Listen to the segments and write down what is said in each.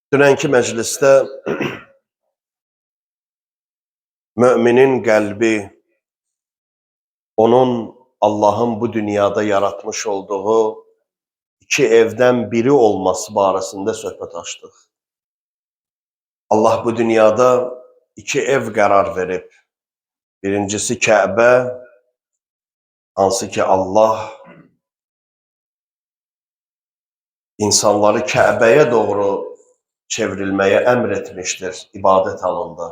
Dünənki məclisdə müminin qəlbi, onun Allahın bu dünyada yaratmış olduğu iki evdən biri olması barəsində söhbət açdıq. Allah bu dünyada iki ev qərar verib. Birincisi Kəbə, hansı ki Allah insanları Kəbəyə doğru çevrilməyə əmr etmişdir ibadət halında.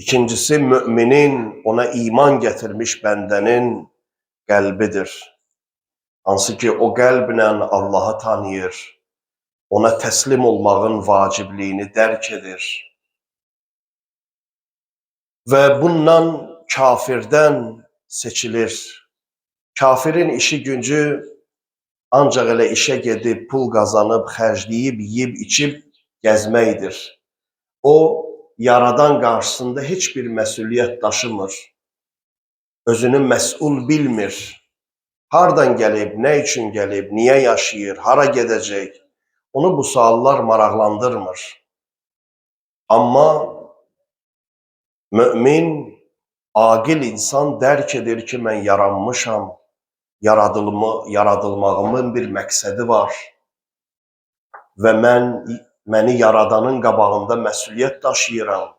İkincisi, müminin, ona iman gətirmiş bəndənin qəlbidir. Hansı ki, o qəlblə Allahı tanıyır, ona təslim olmağın vacibliyini dərk edir. Və bununla kafirdən seçilir. Kafirin işi gücü ancaq elə işə gedib, pul qazanıb, xərcləyib, yeyib, içib gəzməkdir. O, yaradan qarşısında heç bir məsuliyyət daşımır. Özünü məsul bilmir. Hardan gəlib, nə üçün gəlib, niyə yaşayır, hara gedəcək? Onu bu suallar maraqlandırmır. Amma mümin, aqil insan dərk edir ki, mən yaranmışam, yaradılmağımın bir məqsədi var və məni yaradanın qabağında məsuliyyət daşıyıram.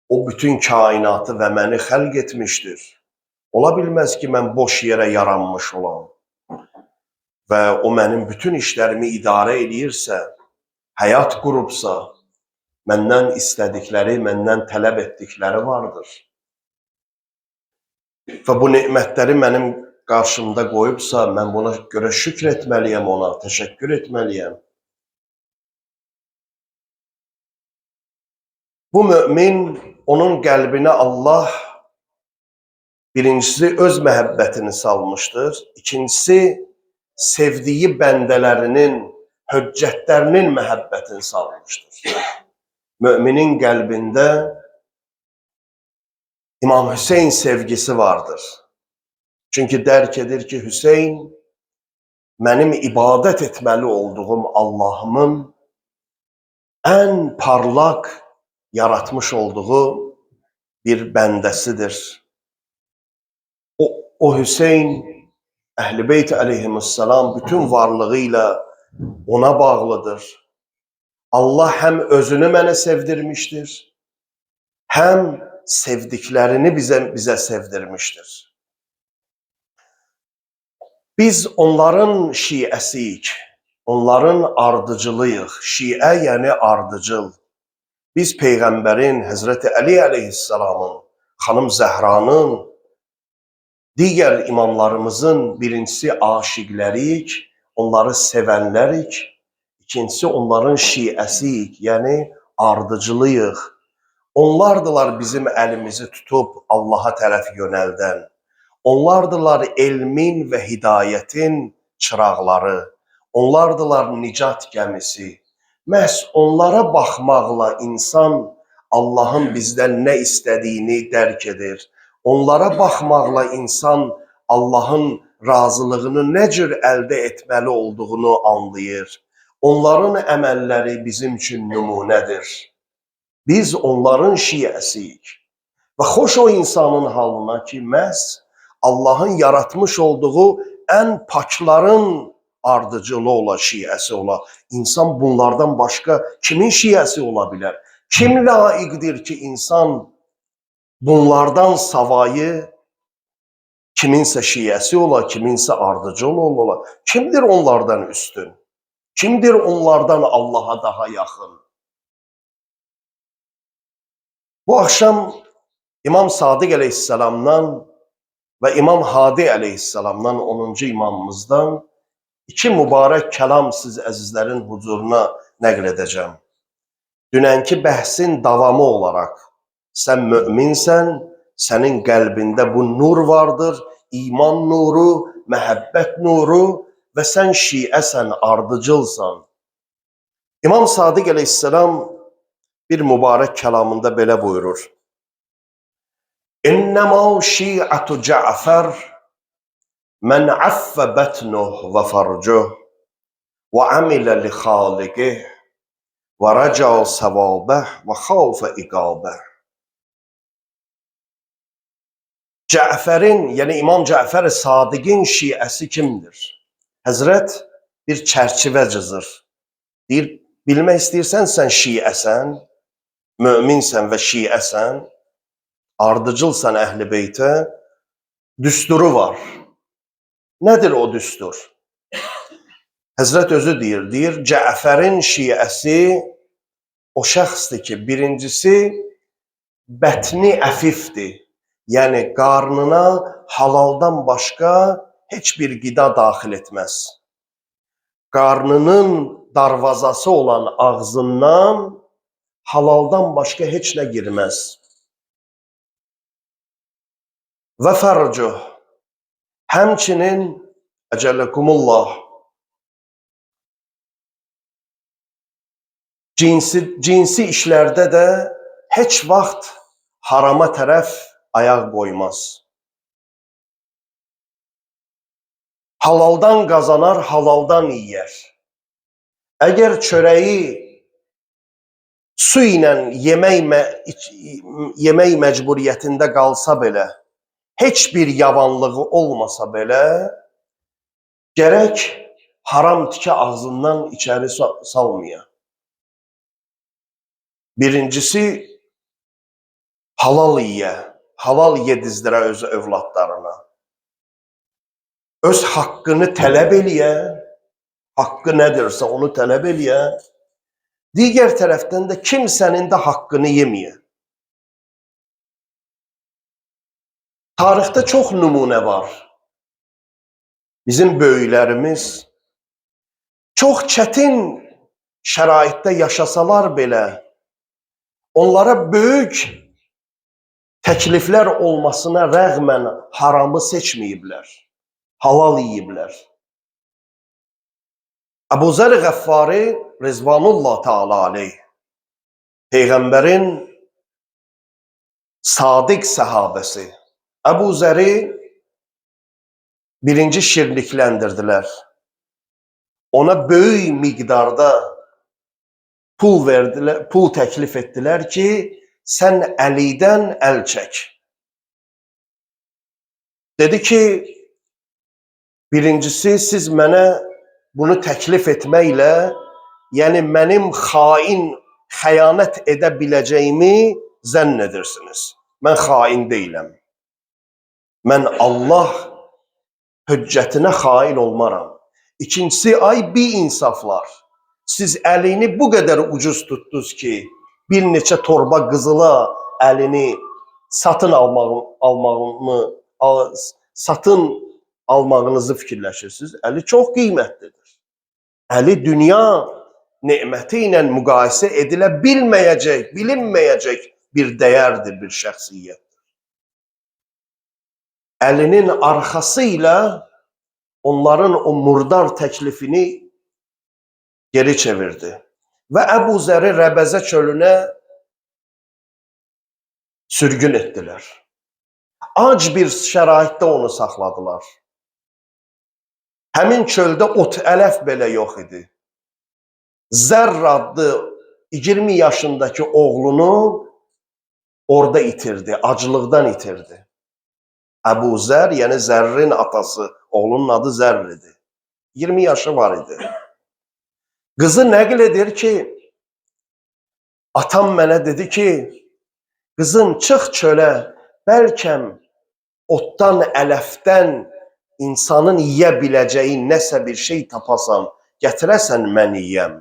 O bütün kainatı və məni xəlq etmişdir. Ola bilməz ki, mən boş yerə yaranmış olam. Və o mənim bütün işlərimi idarə eləyirsə, həyat qurubsa, məndən istədikləri, məndən tələb etdikləri vardır. Və bu nemətləri mənim qarşımda qoyubsa, mən buna görə şükr etməliyəm ona, təşəkkür etməliyəm. Bu mümin, onun qəlbinə Allah birincisi öz məhəbbətini salmışdır, ikincisi sevdiyi bəndələrinin, höccətlərinin məhəbbətini salmışdır. Müminin qəlbində İmam Hüseyn sevgisi vardır. Çünki dərk edir ki, Hüseyn mənim ibadət etməli olduğum Allahımın ən parlaq yaratmış olduğu bir bəndəsidir. O Hüseyn, Əhl-i Beyt əleyhimussalam bütün varlığı ilə ona bağlıdır. Allah həm özünü mənə sevdirmişdir, həm sevdiklərini bizə sevdirmişdir. Biz onların şiəsiyik, onların ardıcılıyıq. Şiə yəni ardıcıl. Biz Peyğəmbərin, Həzrəti Əli əleyhissalamın, Xanım Zəhranın, digər imamlarımızın birincisi aşiqləriyik, onları sevənlərik, ikincisi onların şiəsiyik, yəni ardıcılıyıq. Onlardılar bizim əlimizi tutub Allaha tərəf yönəldən. Onlardılar elmin və hidayətin çıraqları. Onlardılar nicat gəmisi. Məhz onlara baxmaqla insan Allahın bizdən nə istədiyini dərk edir. Onlara baxmaqla insan Allahın razılığını nə cür əldə etməli olduğunu anlayır. Onların əməlləri bizim üçün nümunədir. Biz onların şiəsiyik. Və xoş o insanın halına ki, məhz Allahın yaratmış olduğu ən pakların ardıcılı ola, şiəsi ola. İnsan bunlardan başqa kimin şiəsi ola bilər? Kim layiqdir ki, insan bunlardan savayı kiminsə şiəsi ola, kiminsə ardıcılı ola? Kimdir onlardan üstün? Kimdir onlardan Allaha daha yaxın? Bu axşam İmam Sadiq əleyhissalamdan və İmam Hadi əleyhissalamdan, 10-cu imamımızdan iki mübarək kəlam siz əzizlərin huzuruna nəql edəcəm. Dünənki bəhsin davamı olaraq, sən möminsən, sənin qəlbində bu nur vardır, iman nuru, məhəbbət nuru və sən şiəsən, ardıcılsan. İmam Sadiq əleyhissalam bir mübarək kəlamında belə buyurur. İnnemâ şi'atu Ca'fər men affe betnuh ve farcuh ve amile li xaliqih Və rəca səvabə və xavfə iqabə. Cəfərin, yəni İmam Cəfər Sadiqin şiəsi kimdir? Həzrət bir çərçivə cızır. Deyir, bilmək istəyirsən sən şiəsən, möminsən və şiəsən, ardıcılsan Əhl-i Beytə, düsturu var. Nədir o düstur? Həzrət özü deyir, deyir, Cəfərin şiəsi o şəxsdir ki, birincisi bətni əfifdir. Yəni qarnına halaldan başqa heç bir qida daxil etməz. Qarnının darvazası olan ağzından halaldan başqa heç nə girməz. Və fərcuh, həmçinin əcəlləkumullah, cinsi işlərdə də heç vaxt harama tərəf ayaq qoymaz. Halaldan qazanar, halaldan yiyər. Əgər çörəyi su ilə yemək məcburiyyətində qalsa belə, heç bir yavanlığı olmasa belə, gərək haram tikə ağzından içəri salmaya. Birincisi, halal yiyə, halal yedizdirə öz övladlarına. Öz haqqını tələb eləyə, haqqı nədirsə onu tələb eləyə, digər tərəfdən də kimsənin də haqqını yeməyə. Tarixdə çox nümunə var. Bizim böyüklərimiz çox çətin şəraitdə yaşasalar belə, onlara böyük təkliflər olmasına rəğmən haramı seçməyiblər, halal yiyiblər. Əbu Zər Qəffari Rizvanullah Teala aleyh, Peyğəmbərin sadiq səhabəsi Əbu Zəri birinci şirlikləndirdilər. Ona böyük miqdarda pul verdilər, pul təklif etdilər ki, sən Əlidən əl çək. Dedi ki, birincisi siz mənə bunu təklif etməklə, yəni mənim xain, xəyanət edə biləcəyimi zənn edirsiniz. Mən xain deyiləm. Mən Allah hüccətinə xain olmaram. İkincisi, ay bir insaflar. Siz əlini bu qədər ucuz tutdunuz ki, bir neçə torba qızıla əlini satın almağınızı fikirləşirsiniz. Əli çox qiymətlidir. Əli dünya neməti ilə müqayisə edilə bilməyəcək, bilinməyəcək bir dəyərdir, bir şəxsiyyətdir. Əlinin arxası ilə onların o murdar təklifini geri çevirdi. Və Əbu Zəri Rəbəzə çölünə sürgün etdilər. Ac bir şəraitdə onu saxladılar. Həmin çöldə ot ələf belə yox idi. Zərr adlı 20 yaşındakı oğlunu orada itirdi, aclıqdan itirdi. Əbu Zər, yəni Zərrin atası, oğlunun adı Zərr idi. 20 yaşı var idi. Qızı nəql edir ki, atam mənə dedi ki, qızım çıx çölə, bəlkəm otdan, ələfdən insanın yiyə biləcəyi nəsə bir şey tapasan, gətirəsən mən yiyəm.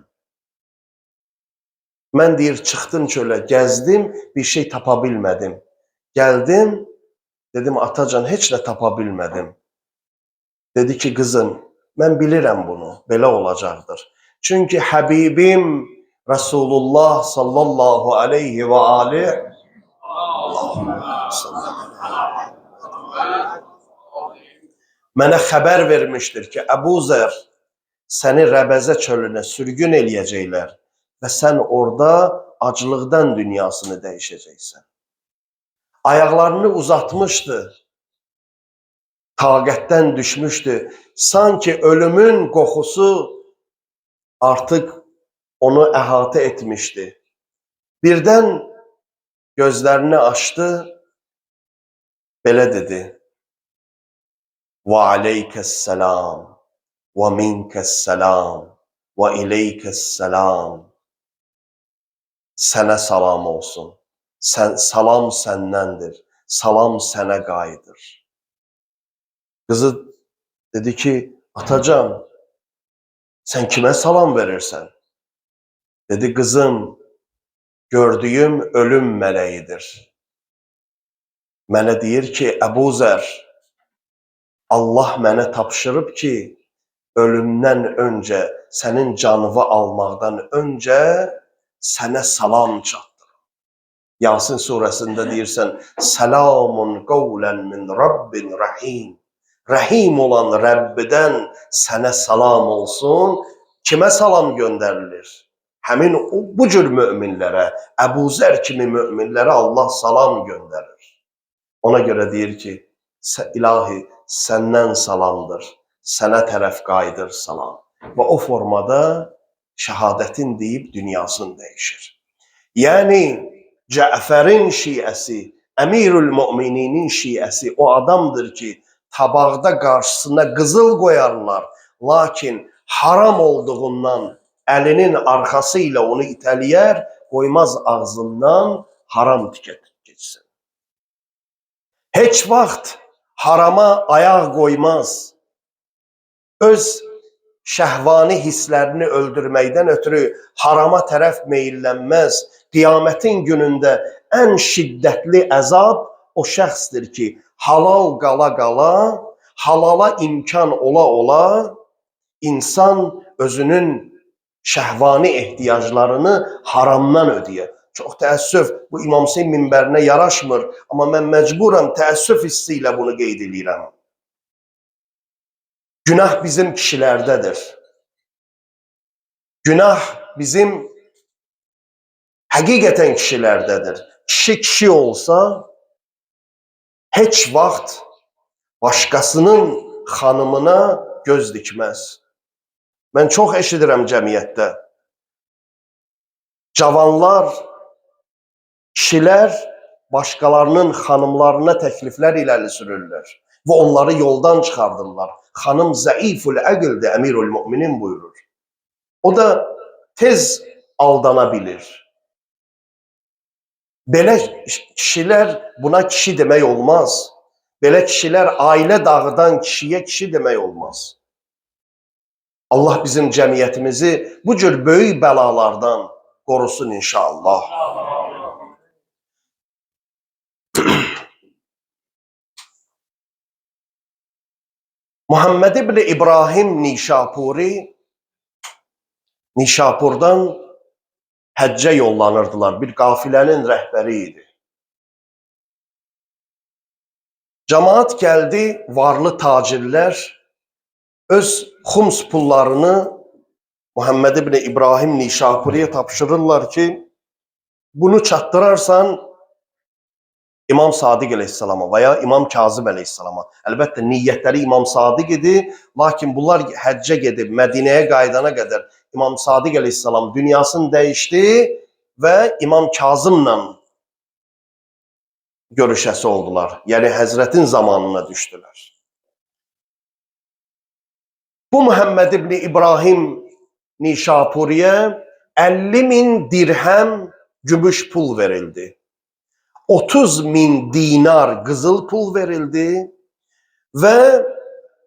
Mən deyir, çıxdım çölə, gəzdim, bir şey tapa bilmədim. Gəldim, dedim, atacan, heç nə tapa bilmədim. Dedi ki, qızım, mən bilirəm bunu, belə olacaqdır. Çünki Həbibim Resulullah sallallahu aleyhi və aleyhi mənə xəbər vermişdir ki, Əbu Zər, səni Rəbəzə çölünə sürgün eləyəcəklər və sən orada aclıqdan dünyasını dəyişəcəksən. Ayaqlarını uzatmışdı, taqətdən düşmüşdü. Sanki ölümün qoxusu artıq onu əhatə etmişdi. Birdən gözlərini açdı, belə dedi: Və aleykəssalam, və minkəssalam, və ileykəssalam. Sənə salam olsun. Salam səndəndir. Salam sənə qayıdır. Qızı dedi ki, atacan, sən kimə salam verirsən? Dedi, qızım, gördüyüm ölüm mələyidir. Mənə deyir ki, Əbu Zər, Allah mənə tapşırıb ki, ölümdən öncə, sənin canını almaqdan öncə sənə salam çatdır. Yasin surəsində deyirsən, Selamun qavlən min Rabbin rəhim. Rəhim olan Rəbbidən sənə salam olsun. Kimə salam göndərilir? Həmin bu cür möminlərə, Əbu Zər kimi möminlərə Allah salam göndərir. Ona görə deyir ki, ilahi səndən salamdır, sənə tərəf qayıdır salam. Və o formada şəhadətin deyib dünyasını dəyişir. Yəni, Cəfərin şiəsi, Əmirül Mömininin şiəsi o adamdır ki, tabaqda qarşısına qızıl qoyarlar, lakin haram olduğundan əlinin arxası ilə onu itələyər, qoymaz ağzından haram tükətib keçsin. Heç vaxt harama ayaq qoymaz. Öz şəhvani hisslərini öldürməkdən ötürü harama tərəf meyillənməz. Qiyamətin günündə ən şiddətli əzab o şəxsdir ki, halal qala-qala, halala imkan ola-ola insan özünün şəhvani ehtiyaclarını haramdan ödəyə. Çox təəssüf, bu İmam Hüseyn minbərinə yaraşmır, amma mən məcburam təəssüf hissi ilə bunu qeyd edirəm. Günah bizim kişilərdədir. Günah bizim həqiqətən kişilərdədir. Kişi kişi olsa heç vaxt başqasının xanımına göz dikməz. Mən çox eşidirəm cəmiyyətdə. Cavanlar, kişilər başqalarının xanımlarına təkliflər irəli sürürlər və onları yoldan çıxardırlar. Xanım zəiful əqildir, Əmirül Müminin buyurur. O da tez aldana bilir. Belə kişilər, buna kişi demək olmaz. Belə kişilər ailə dağıdan kişiyə kişi demək olmaz. Allah bizim cəmiyyətimizi bu cür böyük bəlalardan qorusun inşallah. Muhammed ibn İbrahim Nişapuri Nişapurdan həccə yollanırdılar. Bir qafilənin rəhbəri idi. Cemaat gəldi, varlı tacirlər öz xums pullarını Muhammed ibn İbrahim Nişapuriyə tapşırırlar ki, bunu çatdırarsan İmam Sadiq əleyhissalama və ya İmam Kazım əleyhissalama. Əlbəttə niyyətləri İmam Sadiq idi, lakin bunlar həccə gedib Mədinəyə qayıdana qədər İmam Sadiq əleyhissalam dünyasını dəyişdi və İmam Kazımla görüşəsi oldular. Yəni Həzrətin zamanına düşdülər. Bu Muhammed ibn İbrahim Nişapuriyə 50 min dirhəm gümüş pul verildi. 30 min dinar qızıl pul verildi və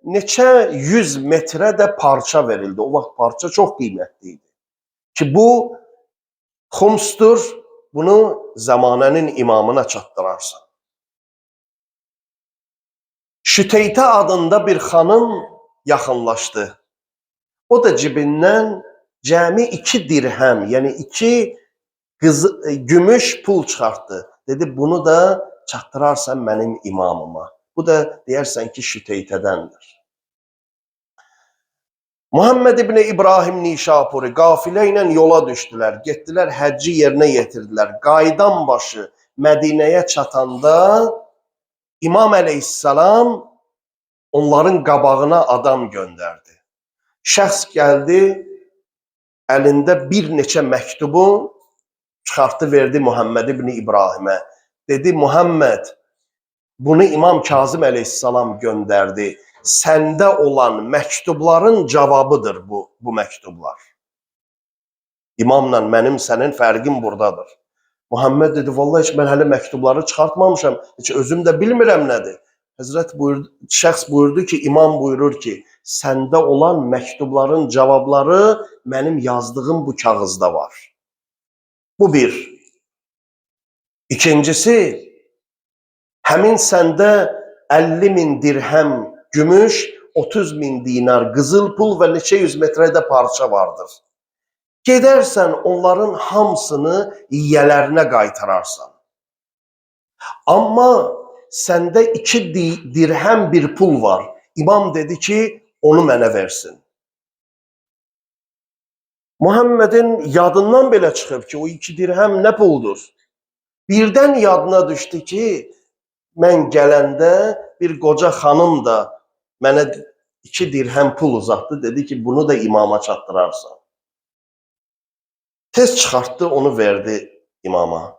neçə 100 metrə də parça verildi. O vaxt parça çox qiymətli idi. Ki bu xumsdur, bunu zəmanənin imamına çatdırarsan. Şüteytə adında bir xanım yaxınlaşdı. O da cibindən cəmi 2 dirhəm, yəni 2 gümüş pul çıxartdı. Dedi, bunu da çatdırarsan mənim imamıma. Bu da deyərsən ki, Şüteytədəndir. Muhammed ibn İbrahim Nişapuri qafilə ilə yola düşdülər. Getdilər, həcci yerinə yetirdilər. Qayıdan başı Mədinəyə çatanda İmam əleyhissalam onların qabağına adam göndərdi. Şəxs gəldi, Əlində bir neçə məktubu çıxartdı, verdi Muhammed ibn İbrahimə. Dedi, Muhammed, bunu İmam Kazım əleyhissalam göndərdi. Səndə olan məktubların cavabıdır bu məktublar. İmamla mənim sənin fərqim buradadır. Muhammed dedi, vallahi heç mən hələ məktubları çıxartmamışam, heç özüm də bilmirəm nədir. Həzrət buyurdu, şəxs buyurdu ki, imam buyurur ki, səndə olan məktubların cavabları mənim yazdığım bu kağızda var. Bu bir. İkincisi, həmin səndə 50 min dirhəm gümüş, 30 min dinar qızıl pul və neçə yüz metrədə parça vardır. Gedərsən onların hamısını yiyələrinə qaytararsan. Amma səndə 2 dirhəm bir pul var. İmam dedi ki, onu mənə versin. Muhammedin yadından belə çıxıb ki, o 2 dirhəm nə puldur? Birdən yadına düşdü ki, mən gələndə bir qoca xanım da mənə 2 dirhəm pul uzatdı. Dedi ki, bunu da imama çatdırarsan. Tez çıxartdı, onu verdi imama.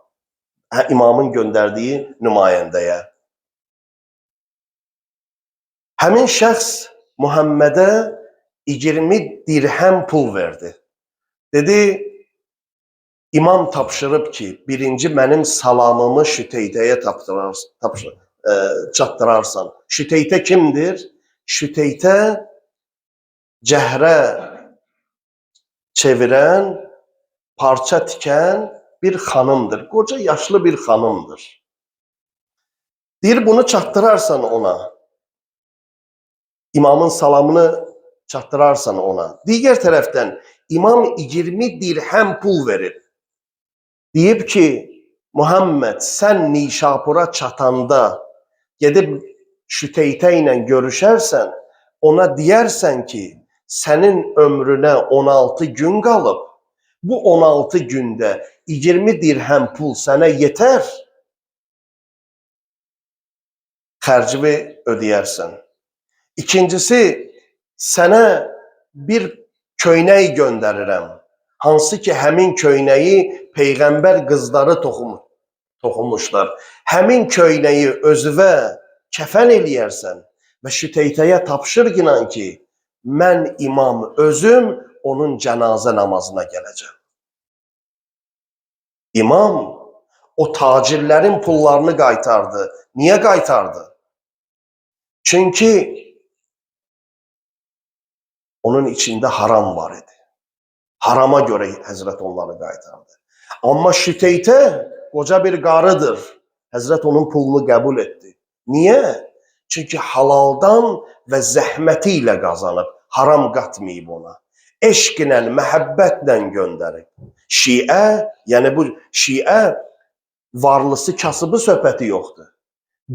Hə, imamın göndərdiyi nümayəndəyə. Həmin şəxs Muhammedə 20 dirhəm pul verdi. Dedi, imam tapşırıb ki, birinci mənim salamımı Şüteytəyə çatdırarsan. Şüteytə kimdir? Şüteytə cəhrə çevirən, parça tikən bir xanımdır. Qoca yaşlı bir xanımdır. Deyir, bunu çatdırarsan ona. İmamın salamını çatdırarsan ona. Digər tərəfdən imam 20 dirhəm pul verib. Deyib ki, Muhammed sən Nişapura çatanda gedib Şüteytə ilə görüşərsən, ona deyərsən ki, sənin ömrünə 16 gün qalıb. Bu 16 gündə 20 dirhəm pul sənə yetər, xərcini ödəyərsən. İkincisi, sənə bir köynək göndərirəm. Hansı ki, həmin köynəyi Peyğəmbər qızları toxumuşlar. Həmin köynəyi özüvə kəfən eləyərsən və Şüteytəyə tapşır inan ki, mən imam özüm onun cənazə namazına gələcəm. İmam o tacirlərin pullarını qaytardı. Niyə qaytardı? Çünki onun içində haram var idi. Harama görə Həzrət onları qaytardı. Amma Şüteytə qoca bir qarıdır. Həzrət onun pulunu qəbul etdi. Niyə? Çünki halaldan və zəhməti ilə qazanıb, haram qatmayıb ona. Eşqlə, məhəbbətlə göndərib. Şiə, yəni bu şiə varlısı, kasıbı söhbəti yoxdur.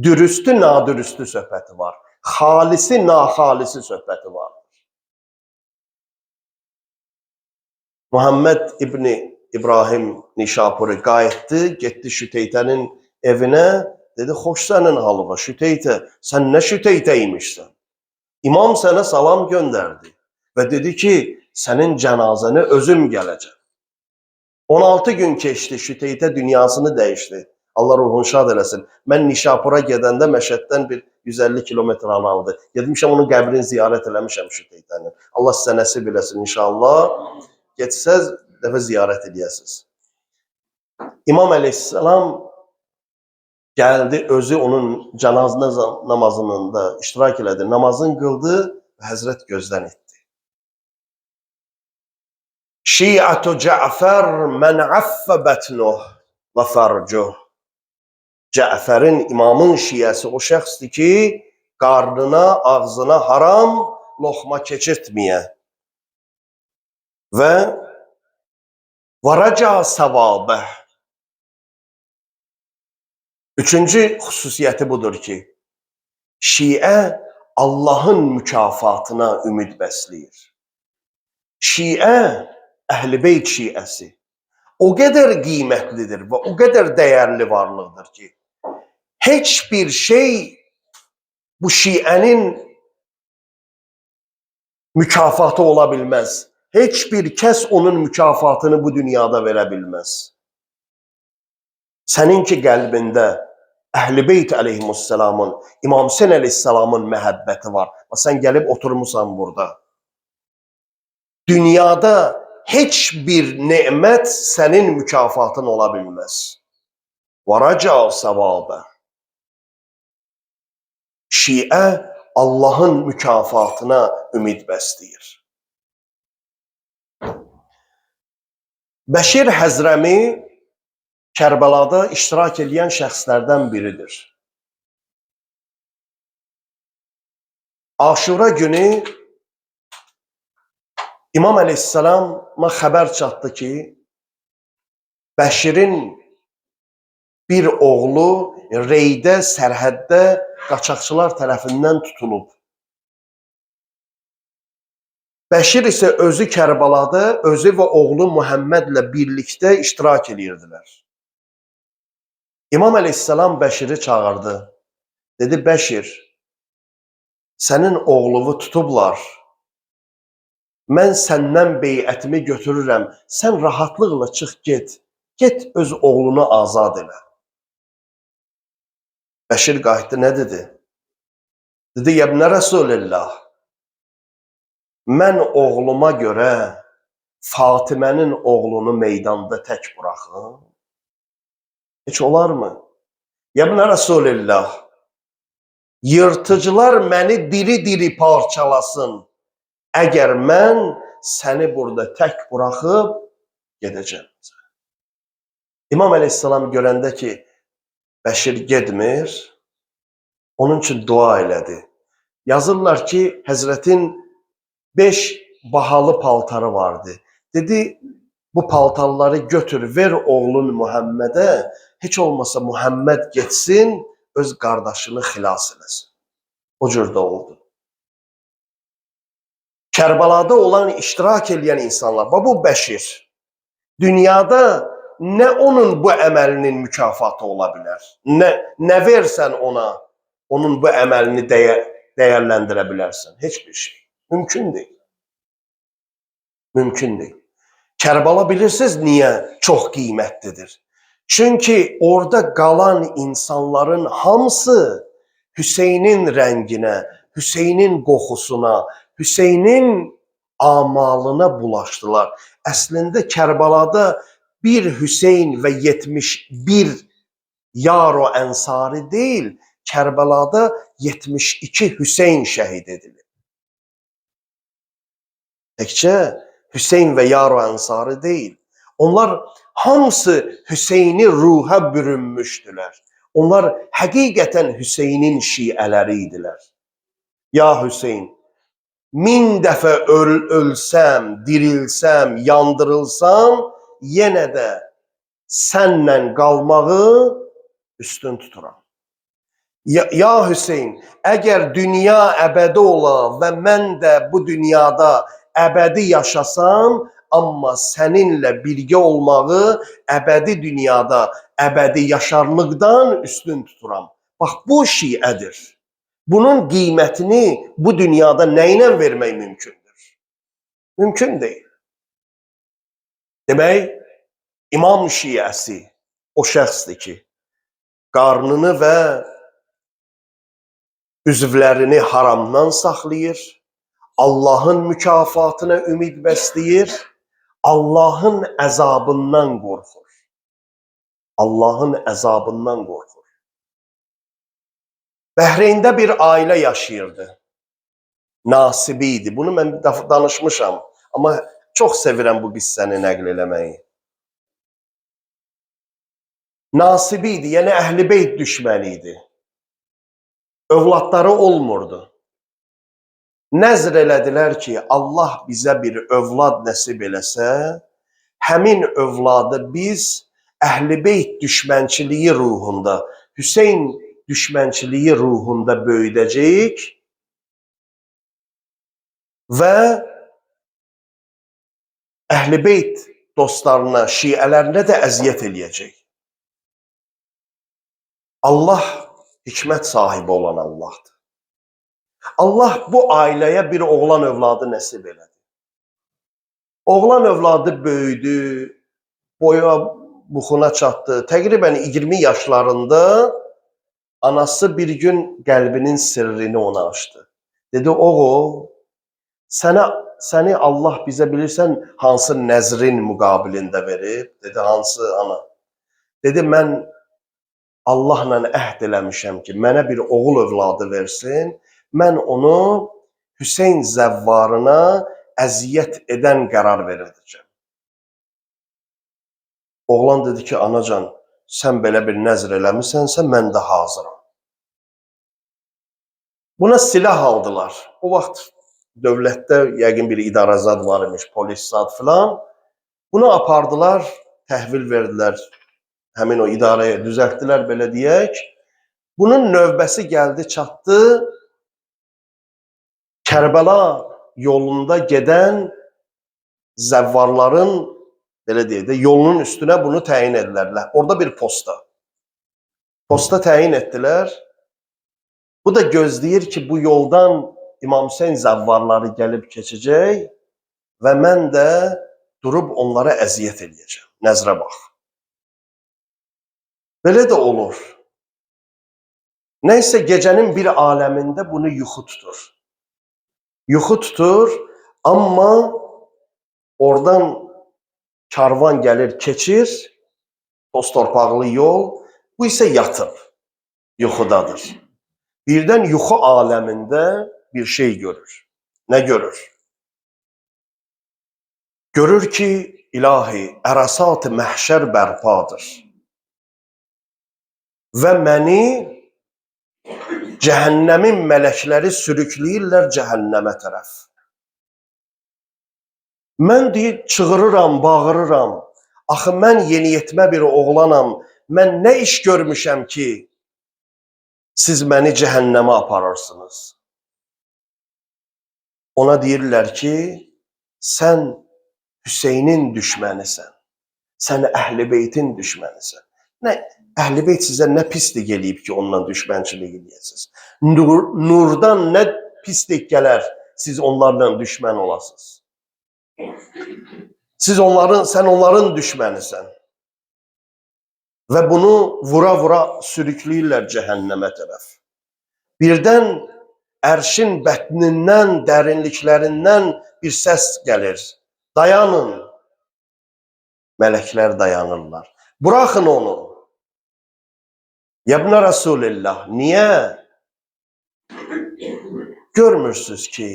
Dürüstü, nadürüstü söhbəti var. Xalisi, naxalisi söhbəti var. Muhammed İbni İbrahim Nişapuri qayıtdı, getdi Şüteytənin evinə, dedi, xoş sənin halıva, Şüteytə, sən nə Şüteytə imişsən? İmam sənə salam göndərdi və dedi ki, sənin cənazəni özüm gələcəm. 16 gün keçdi, Şüteytə dünyasını dəyişdi. Allah ruhunu şad eləsin. Mən Nişapura gedəndə Məşəddən bir 150 kilometr aralıdır. Getmişəm, onun qəbrini ziyarət eləmişəm Şüteytənin. Allah sizə nəsib eləsin inşallah. Getsəz, dəfə ziyarət eləyəsiniz. İmam əleyhissalam gəldi, özü onun cənazə namazının da iştirak elədi. Namazını qıldı və Həzrət gözdən etdi. Şi'atu Cəfər mən affə bətnuh və fərcuh. Cəfərin, imamın şiəsi o şəxsdir ki, qarnına, ağzına haram loxma keçirtməyə və varaca savabə. Üçüncü xüsusiyyəti budur ki, şiə Allahın mükafatına ümid bəsləyir. Şiə, Əhl-i Beyt şiəsi o qədər qiymətlidir və o qədər dəyərli varlıqdır ki, heç bir şey bu şiənin mükafatı ola bilməz. Heç bir kəs onun mükafatını bu dünyada verə bilməz. Sənin ki qəlbində Əhl-i Beyt əleyhimussalamın, İmam Hüseyn əleyhissalamın məhəbbəti var. Bax, sən gəlib oturmusan burada. Dünyada heç bir nemət sənin mükafatın ola bilməz. Və raca savabə. Şiə Allahın mükafatına ümid bəsləyir. Bəşir Həzrəmi Kərbəlada iştirak edən şəxslərdən biridir. Aşura günü İmam Əleyhisselama xəbər çatdı ki, Bəşirin bir oğlu Reydə, sərhəddə qaçaqçılar tərəfindən tutulub. Bəşir isə özü Kərbəlada, özü və oğlu Muhammədlə birlikdə iştirak edirdilər. İmam Əleyhisselam Bəşiri çağırdı. Dedi, Bəşir, sənin oğluvu tutublar. Mən səndən beyətimi götürürəm. Sən rahatlıqla çıx get. Get öz oğlunu azad elə. Bəşir qayıtdı, nə dedi? Dedi, Yəbnə Rəsulillah, mən oğluma görə Fatimənin oğlunu meydanda tək buraxım? Heç olar mı? Yəbnə Rəsulillah, yırtıcılar məni diri-diri parçalasın. Əgər mən səni burada tək buraxıb gedəcəm. İmam Əleyhisselam görəndə ki, Bəşir gedmir, onun üçün dua elədi. Yazırlar ki, Həzrətin 5 bahalı paltarı vardı. Dedi, bu paltarları götür, ver oğlun Muhammedə, heç olmasa Muhammed getsin, öz qardaşını xilas eləsin. O cür də oldu. Kərbəlada olan, iştirak edən insanlar, bu Bəşir, dünyada nə onun bu əməlinin mükafatı ola bilər, nə versən ona, onun bu əməlini dəyərləndirə bilərsən. Heç bir şey. Mümkün deyil. Mümkün deyil. Kərbəla bilirsiniz niyə çox qiymətlidir? Çünki orada qalan insanların hamısı Hüseynin rənginə, Hüseynin qoxusuna, Hüseynin amalına bulaşdılar. Əslində Kərbəlada bir Hüseyn və 71 yar-ı ənsari deyil, Kərbəlada 72 Hüseyn şəhid edilib. Təkcə Hüseyn və yar-ı ənsarı deyil. Onlar hamısı Hüseyni ruha bürünmüşdülər. Onlar həqiqətən Hüseynin şiələri idilər. Ya Hüseyn, 1000 dəfə ölsəm, dirilsəm, yandırılsam, yenə də sənlə qalmağı üstün tuturam. Ya Hüseyn, əgər dünya əbədi ola və mən də bu dünyada əbədi yaşasam, amma səninlə birgə olmağı əbədi dünyada, əbədi yaşarlıqdan üstün tuturam. Bax, bu şiədir. Bunun qiymətini bu dünyada nə ilə vermək mümkündür? Mümkün deyil. Demək, İmam şiəsi o şəxsdir ki, qarnını və üzvlərini haramdan saxlayır, Allahın mükafatına ümid bəsləyir, Allahın əzabından qorxur. Allahın əzabından qorxur. Bəhreyndə bir ailə yaşayırdı. Nasibi idi. Bunu mən danışmışam. Amma çox sevirəm bu qissəni nəql eləməyi. Nasibi idi, yəni Əhl-i Beyt düşməni idi. Övladları olmurdu. Nəzr elədilər ki, Allah bizə bir övlad nəsib eləsə, həmin övladı biz Əhl-i Beyt düşmənçiliyi ruhunda, Hüseyn düşmənçiliyi ruhunda böyüdəcəyik və Əhl-i Beyt dostlarına, şiələrinə də əziyyət eləyəcək. Allah hikmət sahibi olan Allahdır. Allah bu ailəyə bir oğlan övladı nəsib elədi. Oğlan övladı böyüdü, boya buxuna çatdı. Təqribən 20 yaşlarında anası bir gün qəlbinin sirrini ona açdı. Dedi, oğul, səni Allah bizə bilirsən hansı nəzrin müqabilində verib? Dedi, hansı ana? Dedi, mən Allahla əhd eləmişəm ki, mənə bir oğul övladı versin, mən onu Hüseyn zəvvarına əziyyət edən qərar verəcəm. Oğlan dedi ki, anacan, sən belə bir nəzr eləmisənsə, mən də hazıram. Buna silah aldılar. O vaxt dövlətdə yəqin bir idarəzad var imiş, polis zad filan. Bunu apardılar, təhvil verdilər. Həmin o idarəyə düzəltdilər, belə deyək. Bunun növbəsi gəldi, çatdı. Kərbəla yolunda gedən zəvvarların, belə deyək də, yolunun üstünə bunu təyin edilər. Orada bir posta. Posta təyin etdilər. Bu da gözləyir ki, bu yoldan İmam Hüseyn zəvvarları gəlib keçəcək və mən də durub onlara əziyyət eləyəcəm. Nəzrə bax. Belə də olur. Nəysə, gecənin bir aləmində bunu yuxu tutur. Yuxu tutur, amma oradan karvan gəlir, keçir, toz torpaqlı yol, bu isə yatıb, yuxudadır. Birdən yuxu aləmində bir şey görür. Nə görür? Görür ki, ilahi, ərasat-ı məhşər bərpadır. Və məni cəhənnəmin mələkləri sürükləyirlər cəhənnəmə tərəf. Mən deyir, çığırıram, bağırıram. Axı mən yeniyetmə bir oğlanam. Mən nə iş görmüşəm ki, siz məni cəhənnəmə aparırsınız? Ona deyirlər ki, sən Hüseynin düşmənisən. Sən Əhl-i Beytin düşmənisən. Nə, Əhl-i Beyt sizə nə pislik eləyib ki, ondan düşmənçilik eləyəsiniz? Nurdan nə pislik gələr, siz onlarla düşmən olasınız? Sən onların düşmənisən. Və bunu vura-vura sürükləyirlər cəhənnəmə tərəf. Birdən ərşin bətnindən, dərinliklərindən bir səs gəlir. Dayanın. Mələklər dayanırlar. Buraxın onu. Yəbnə Rasulillah, niyə? Görmürsünüz ki,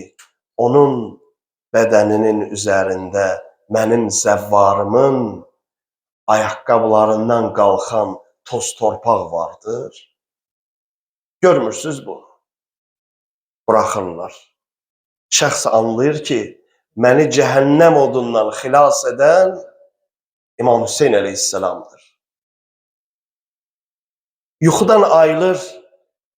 onun bədəninin üzərində mənim zəvvarımın ayaqqabılarından qalxan toz torpaq vardır. Görmürsünüz bunu. Buraxırlar. Şəxs anlayır ki, məni cəhənnəm odundan xilas edən İmam Hüseyn əleyhissalamdır. Yuxudan ayılır,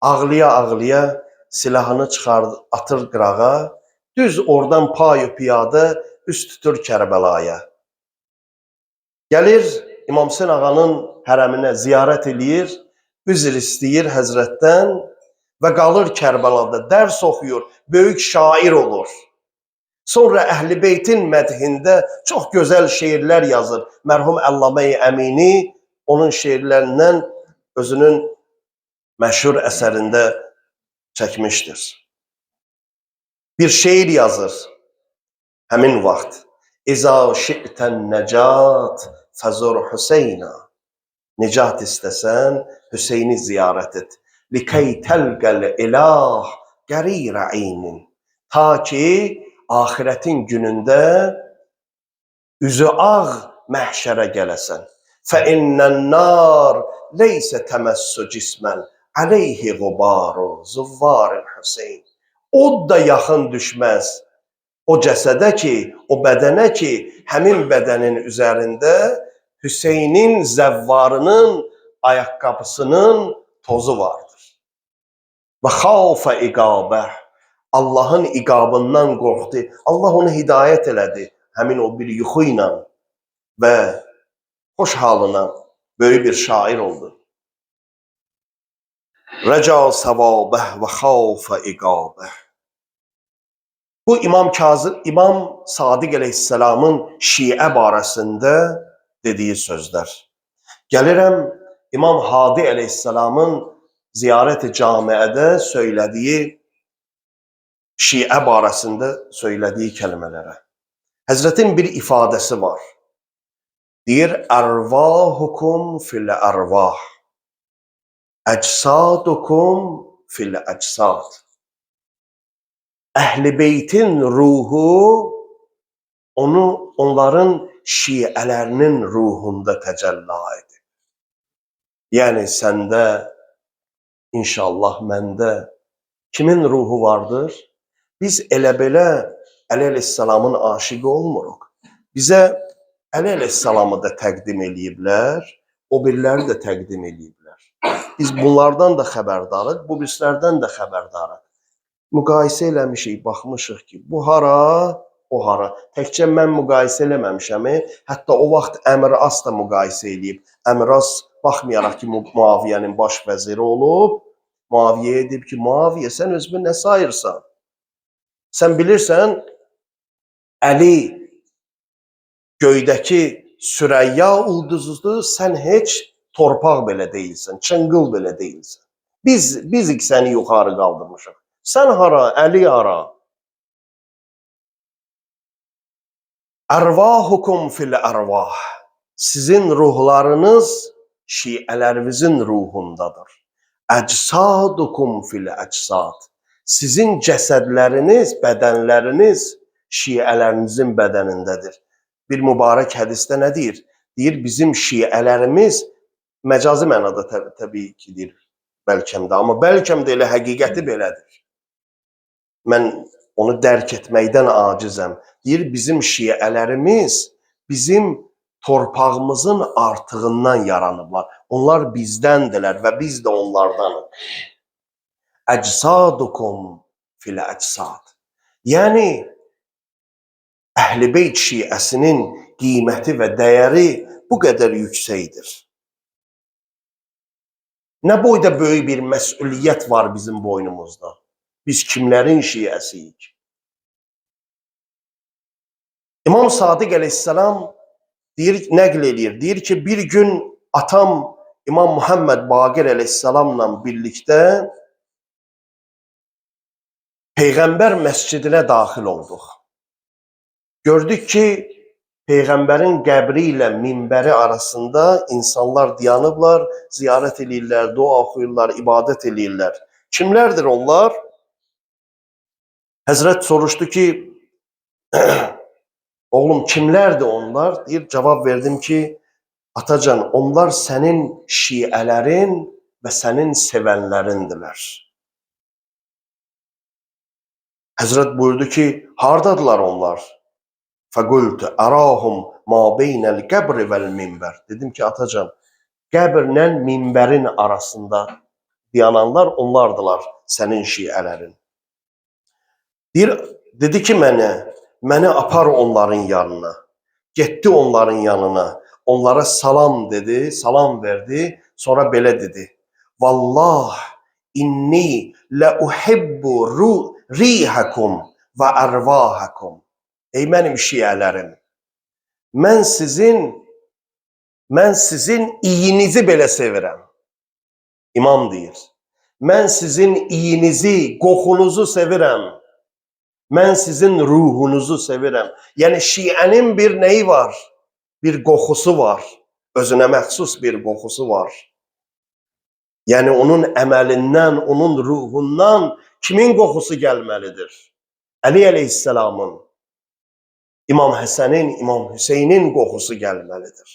ağlaya-ağlaya silahını çıxardır, atır qırağa, düz oradan payu piyada üst tutur Kərbəlaya. Gəlir İmam Hüseyn ağanın hərəminə ziyarət eləyir, üzr istəyir həzrətdən və qalır Kərbəlada, dərs oxuyur, böyük şair olur. Sonra Əhl-i Beytin mədhində çox gözəl şeirlər yazır. Mərhum Əllamə-i Əmini onun şeirlərindən özünün məşhur əsərində çəkmişdir. Bir şeir yazır həmin vaxt. İza şi'tən nəcat fəzur Hüseyna. Nicat istəsən, Hüseyni ziyarət et. Likey təlqəl ilah qərirə eynin. Ta ki, ahirətin günündə üzü ağ məhşərə gələsən. Fə innən nar leysə təməssu cismən aleyhi qubaru zuvvaril Hüseyn. Od da yaxın düşməz o cəsədə ki, o bədənə ki, həmin bədənin üzərində Hüseynin zəvvarının ayaqqabısının tozu vardır. Və xavfə iqabə, Allahın iqabından qorxdu. Allah onu hidayət elədi həmin o bir yuxu ilə və xoş halına böyük bir şair oldu. Rəca səvabəh və xavfə iqabə. Bu İmam Kazım, İmam Sadiq əleyhissalamın Şiə barəsində dediyi sözlər. Gəlirəm İmam Hadi əleyhissalamın ziyarət-i camiədə söylədiyi, Şiə barəsində söylədiyi kəlmələrə. Həzrətin bir ifadəsi var. Deyir, ərvahukum fil ərvah, əcsadukum fil əcsad. Əhl-i beytin ruhu onların şiələrinin ruhunda təcəlla edir. Yəni səndə, inşallah məndə kimin ruhu vardır? Biz elə belə Əli əleyhissalamın aşiqi olmuruq. Bizə Əli əleyhissalamı da təqdim eləyiblər, o biriləri də təqdim eləyiblər. Biz bunlardan da xəbərdarıq, bu birislərdən də xəbərdarıq. Müqayisə eləmişik, baxmışıq ki, bu hara, o hara. Təkcə mən müqayisə eləməmişəm, hətta o vaxt Əmr As da müqayisə eləyib. Əmr As baxmayaraq ki, Muaviyyənin baş vəziri olub, Muaviyyə edib ki, Muaviyyə, sən özünü nə sayırsan? Sən bilirsən, Əli göydəki Sürəyya ulduzudur, sən heç torpaq belə deyilsən, çınqıl belə deyilsən. Biz səni yuxarı qaldırmışıq. Sən hara, Əli hara? Ərvahukum fil ərvah. Sizin ruhlarınız şiələrinizin ruhundadır. Əcsadukum fil əcsad. Sizin cəsədləriniz, bədənləriniz şiələrinizin bədənindədir. Bir mübarək hədisdə nə deyir? Deyir, bizim şiələrimiz məcazi mənada təbii ki, deyir, bəlkəm də, amma bəlkəm də elə həqiqəti belədir. Mən onu dərk etməkdən acizəm. Deyir, bizim şiələrimiz bizim torpağımızın artığından yaranıblar. Onlar bizdəndirlər və biz də onlardanıq. Əcsadukum fil əcsad. Yəni, Əhl-i Beyt şiəsinin qiyməti və dəyəri bu qədər yüksəkdir. Nə boyda böyük bir məsuliyyət var bizim boynumuzda. Biz kimlərin şiəsiyik? İmam Sadiq əleyhissalam deyir, nəql eləyir. Deyir ki, bir gün atam İmam Muhammed Baqir əleyhissalamla birlikdə Peyğəmbər məscidinə daxil olduq. Gördük ki, Peyğəmbərin qəbri ilə minbəri arasında insanlar dayanıblar, ziyarət eləyirlər, dua oxuyurlar, ibadət eləyirlər. Kimlərdir onlar? Həzrət soruşdu ki, oğlum kimlərdir onlar? Deyir, cavab verdim ki, atacan, onlar sənin şiələrin və sənin sevənlərindirlər. Həzrət buyurdu ki, hardadılar onlar? Fəqultu, ərahum ma beynəl qəbri vəl minbər. Dedim ki, atacan, qəbirlə minbərin arasında dayananlar onlardılar, sənin şiələrin. Deyir, dedi ki mənə, məni apar onların yanına. Getdi onların yanına. Onlara salam dedi, salam verdi. Sonra belə dedi. Vallah inni lə uhibbu rihakum və ərvahakum. Ey mənim şiələrim, mən sizin iyinizi belə sevirəm. İmam deyir. Mən sizin iyinizi, qoxunuzu sevirəm. Mən sizin ruhunuzu sevirəm. Yəni şiənin bir nəyi var? Bir qoxusu var. Özünə məxsus bir qoxusu var. Yəni onun əməlindən, onun ruhundan kimin qoxusu gəlməlidir? Əli əleyhissalamın, İmam Həsənin, İmam Hüseynin qoxusu gəlməlidir.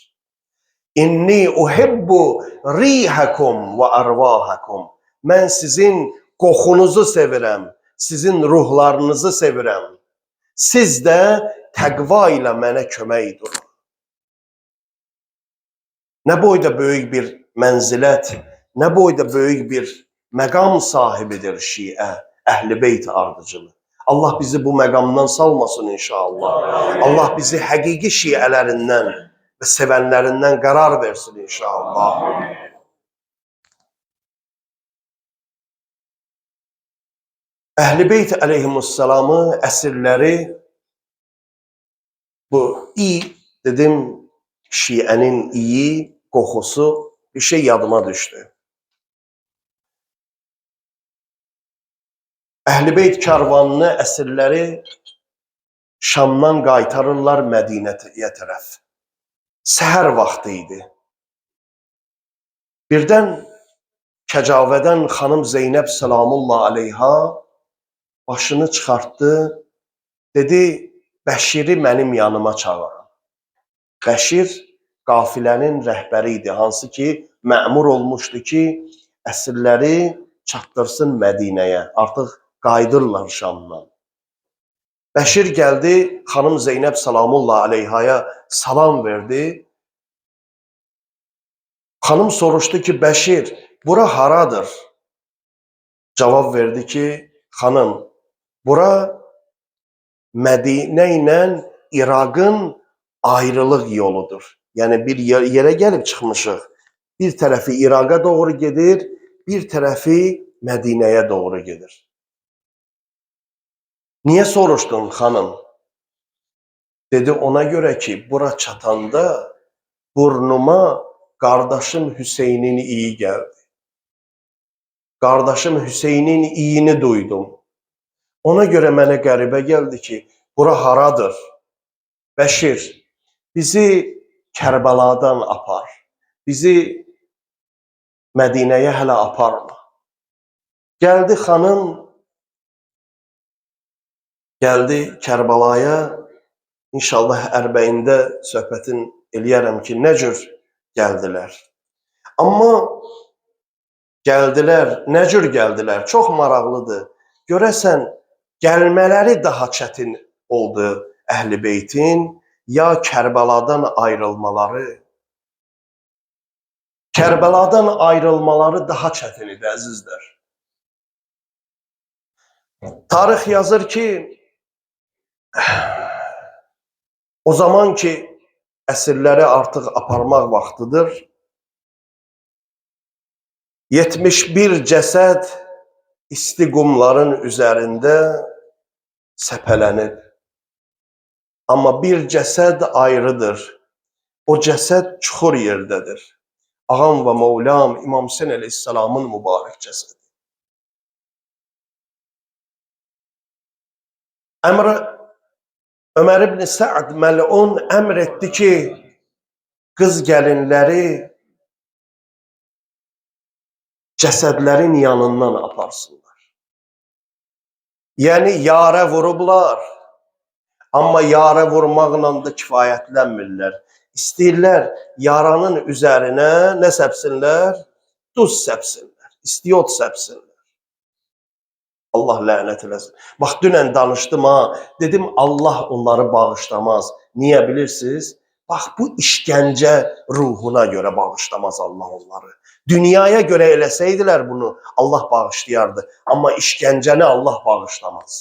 İnni uhibbu rihakum və arvahakum. Mən sizin qoxunuzu sevirəm, sizin ruhlarınızı sevirəm. Siz də təqva ilə mənə kömək durun. Nə boyda böyük bir mənzilət, nə boyda böyük bir məqam sahibidir şiə, Əhl-i Beyt ardıcılı. Allah bizi bu məqamdan salmasın inşallah. Allah bizi həqiqi şiələrindən və sevənlərindən qərar versin inşallah. Əhl-i Beyt əleyhimussalamı, əsirləri, bu dedim, Şiənin iyi, qoxusu bir şey yadıma düşdü. Əhl-i Beyt karvanını, əsirləri Şamdan qaytarırlar Mədinəyə tərəf. Səhər vaxtı idi. Birdən kəcavədən xanım Zeynəb səlamullah aleyha başını çıxartdı, dedi, Bəşiri mənim yanıma çağırın. Bəşir qafilənin rəhbəri idi, hansı ki, məmur olmuşdu ki, əsirləri çatdırsın Mədinəyə. Artıq qayıdırlar Şamdan. Bəşir gəldi, xanım Zeynəb salamullah aleyhaya salam verdi. Xanım soruşdu ki, Bəşir, bura haradır? Cavab verdi ki, xanım, bura Mədinə ilə İraqın ayrılıq yoludur. Yəni bir yerə gəlib çıxmışıq. Bir tərəfi İraqa doğru gedir, bir tərəfi Mədinəyə doğru gedir. Niyə soruşdun xanım? Dedi ona görə ki, bura çatanda burnuma qardaşım Hüseynin iyi gəldi. Qardaşım Hüseynin iyini duydum. Ona görə mənə qəribə gəldi ki, bura haradır? Bəşir, bizi Kərbəladan apar. Bizi Mədinəyə hələ aparma. Gəldi xanım, gəldi Kərbəlaya. İnşallah Ərbəyində söhbətin eləyərəm ki, nə cür gəldilər. Amma gəldilər, nə cür gəldilər? Çox maraqlıdır. Görəsən, gəlmələri daha çətin oldu Əhl-i Beytin ya Kərbəladan ayrılmaları? Kərbəladan ayrılmaları daha çətin idi, əzizlər. Tarix yazır ki, o zaman ki, əsirləri artıq aparmaq vaxtıdır, 71 cəsəd isti qumların üzərində səpələnib. Amma bir cəsəd ayrıdır. O cəsəd çuxur yerdədir. Ağam və Mevlam İmam Hüseyin əleyhissalamın mübarək cəsədi. Ömər ibn Sa'd məlun əmr etdi ki, qız gəlinləri cəsədlərin yanından aparsınlar. Yəni yarə vurublar, amma yarə vurmaqla da kifayətlənmirlər. İstəyirlər yaranın üzərinə nə səpsinlər? Duz səpsinlər, istiyot səpsinlər. Allah lənət eləsin. Bax, dünən danışdım ha, dedim Allah onları bağışlamaz. Niyə bilirsiniz? Bax, bu işgəncə ruhuna görə bağışlamaz Allah onları. Dünyaya görə eləsəydilər bunu, Allah bağışlayardı. Amma işgəncəni Allah bağışlamaz.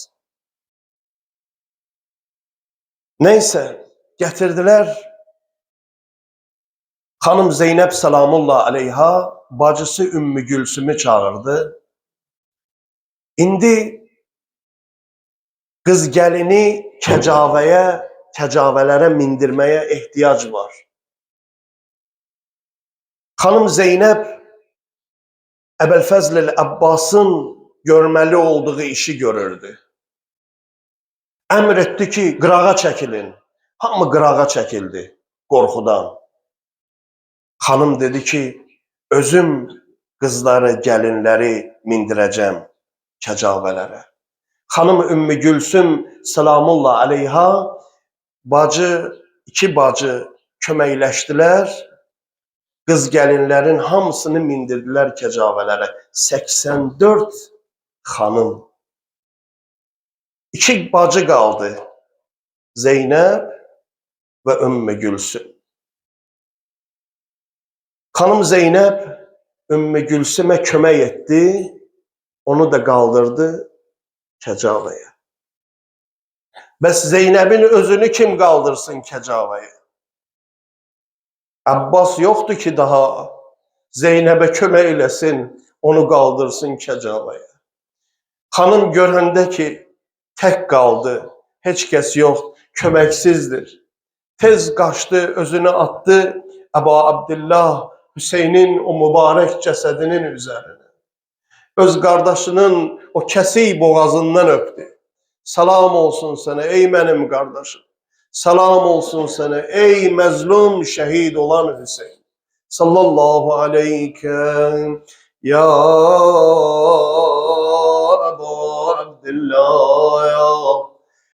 Neysə, gətirdilər. Xanım Zeynəb salamullah aleyha bacısı Ümmü Gülsümü çağırdı. İndi qız gəlini kəcavəyə, kəcavələrə mindirməyə ehtiyac var. Xanım Zeynəb Əbəlfəzl Əbbasın görməli olduğu işi görürdü. Əmr etdi ki, qırağa çəkilin. Hamı qırağa çəkildi qorxudan. Xanım dedi ki, özüm qızları, gəlinləri mindirəcəm kəcavələrə. Xanım Ümmü Gülsüm salamullah aleyha bacı, iki bacı köməkləşdilər. Qız gəlinlərin hamısını mindirdilər kəcavələrə. 84 xanım. İki bacı qaldı. Zeynəb və Ümmü Gülsüm. Xanım Zeynəb Ümmü Gülsümə kömək etdi. Onu da qaldırdı kəcavəyə. Bəs Zeynəbin özünü kim qaldırsın kəcavəyə? Abbas yoxdur ki daha Zeynəbə kömək eləsin, onu qaldırsın kəcavəyə. Xanım görəndə ki, tək qaldı, heç kəs yox, köməksizdir. Tez qaçdı, özünü atdı Əba Abdillah Hüseynin o mübarək cəsədinin üzərinə. Öz qardaşının o kəsik boğazından öpdü. Salam olsun sənə ey mənim qardaşım. Salam olsun sənə ey məzlum şəhid olan Hüseyin. Sallallahu aleyke ya Əba Abdillah.